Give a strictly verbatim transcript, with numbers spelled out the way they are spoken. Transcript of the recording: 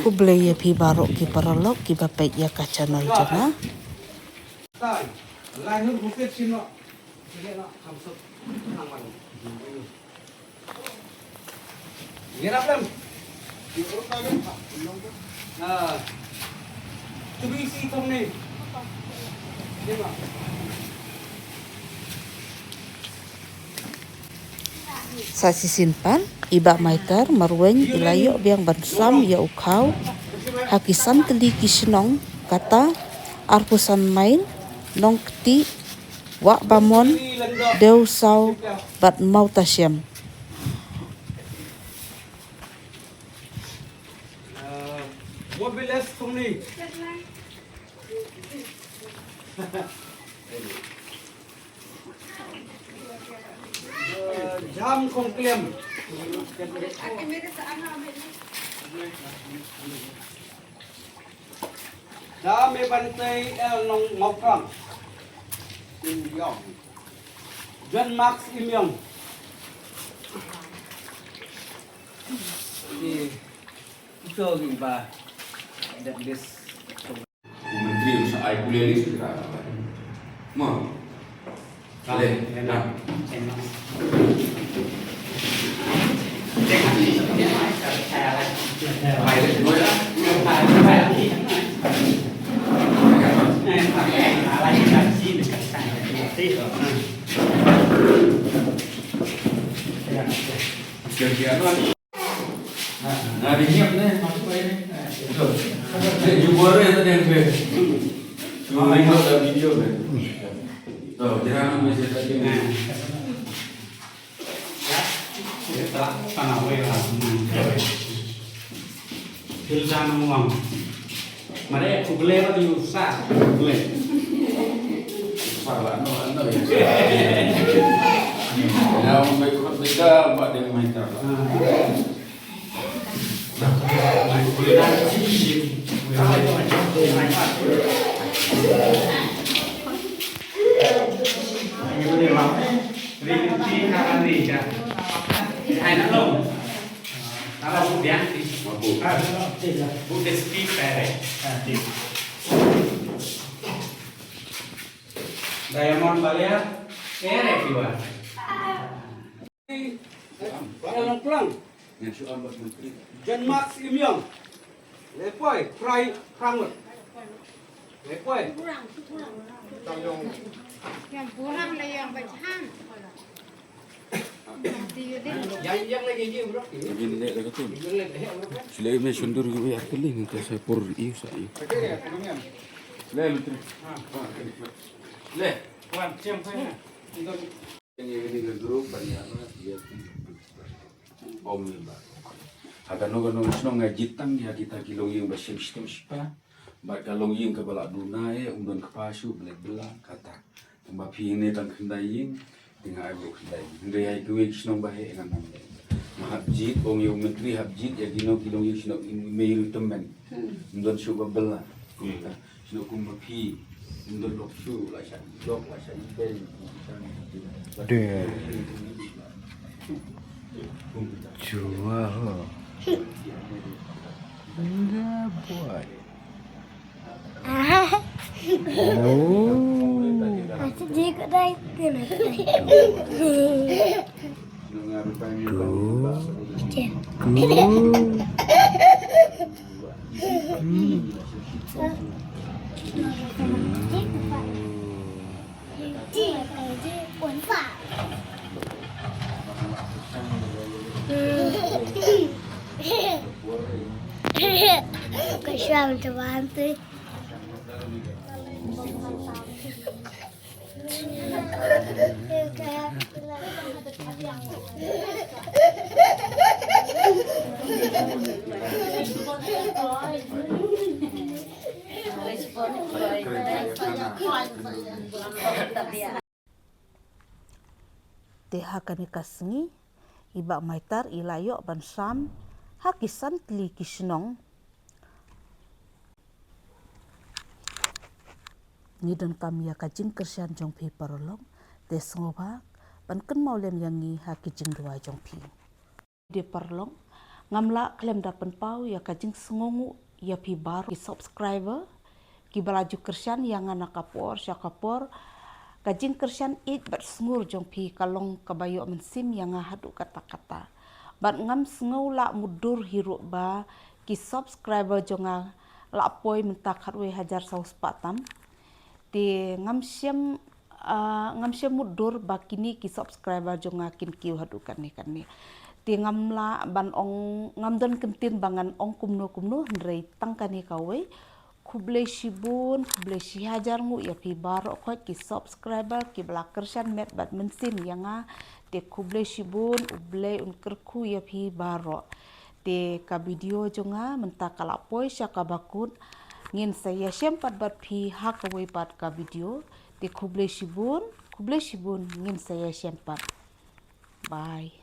Khublei ïa phi baroh ki paralok kiba peit ïa ka channel jong nga. Sa shisien pat, i Bah Maitar Marwein i la ïoh biang ban sam ïa u khaw ha ki san tylli ki shnong, kata Arphew San Main, Nongkti, Wah Bamon, Dewsaw bad Mawtashem. Jam Kongklem. Jam Ebantei L Nongmawkrang. Im Yong. John Max Im Yong. Ito ring ba that list. Menteri usaha ai pulih list kita. Mo. Kale, nah. Kira-kira. Nah, dia nyiap ni, masuk aja ni. Betul. Dia jubor dia tadi yang dia. Cuma rindu dalam video ni. Tuh, jangan masih tadi ni. Hilda Nongwang. Mare khublei ba di usa khublei. Usa la no ano ya. Ya, mai khot beda ba deng mai ta. Diamond Balia, ere piwa. Plang, plang. John Max Im Yong. Lepoi, prai, prangut. Lepoi. Yang kurang le yang bachan. Yang, yang lagi dia, bro. Yang lagi dia, bro. Sila me sundur gue ya kali ni, saya pur iu sa iu. Le, menteri. Le. Wan, siang saya. Yang ini ke group banyak lah dia. Om ni ba. Ha kano kano shnong nga jitang ïa kita ki longïing ba shim shitom shipa. Bad ka longïing kaba la duna eh, um don kpa shuh, ba leit bylla kata. Tang ba phi ne tang khyndai ïing, te nga ai baroh khyndai ïing. Hynrei ïa kiwei ki shnong ba heh ngan nang leh. Nga hap jied, ong ïa u myntri hap jied ïa kino ki longïing shnong, i mei ruh tymmen. Um don shuh ba bylla. Kumta. Shnong kum ba phi, ym don lok shuh, la shah lok, la shah ibeiñ. Deh. Jua ho. Enggak buat. Ah. Oh. Aku juga dah itu nanti. Tuh. Tuh. Hmm. Kau suam tu bantu. Te ha kane ka sngi, i Bah Maitar i la ïoh ban sam ha ki san tylli ki shnong. Ngi donkam ïa ka jingkyrshan jong phi paralok, te sngewbha ban kynmaw lem ïa ngi ha ki jingduwai jong phi. Te paralok, Ngam lah khlem da pynpaw ïa ka jingsngewnguh ïa phi baroh ki subscriber kiba la ju kyrshan ïa nga na ka por sha ka por. Ka jingkyrshan ïeit bad sngur jong phi ka long kaba ïoh mynsiem ïa nga haduh katta katta. Bad ngam sngew lah mutdur hi ruh ba ki subscriber jong nga la poi mynta khatwei hajar saw spah tam. Te ngam shem, ah, ngam shem mutdur ba kine ki subscriber jong nga kin kiew haduh katne katne. Te ngam lah ban ong, ngam don kyntien ba ngan ong kumno kumno, hynrei tang kane kawei. Khublei shibun, khublei shihajar nguh ïa phi baroh khoit ki subscriber kiba la kyrshan met bad mynsiem ïa nga. Te khublei shibun, U Blei un kyrkhu ïa phi baroh. Te ka video jong nga mynta ka la poi sha kaba kut. Ngin sa ïashem pat bad phi ha kawei pat ka video. Te khublei shibun, khublei shibun, ngin sa ïashem pat. Bye.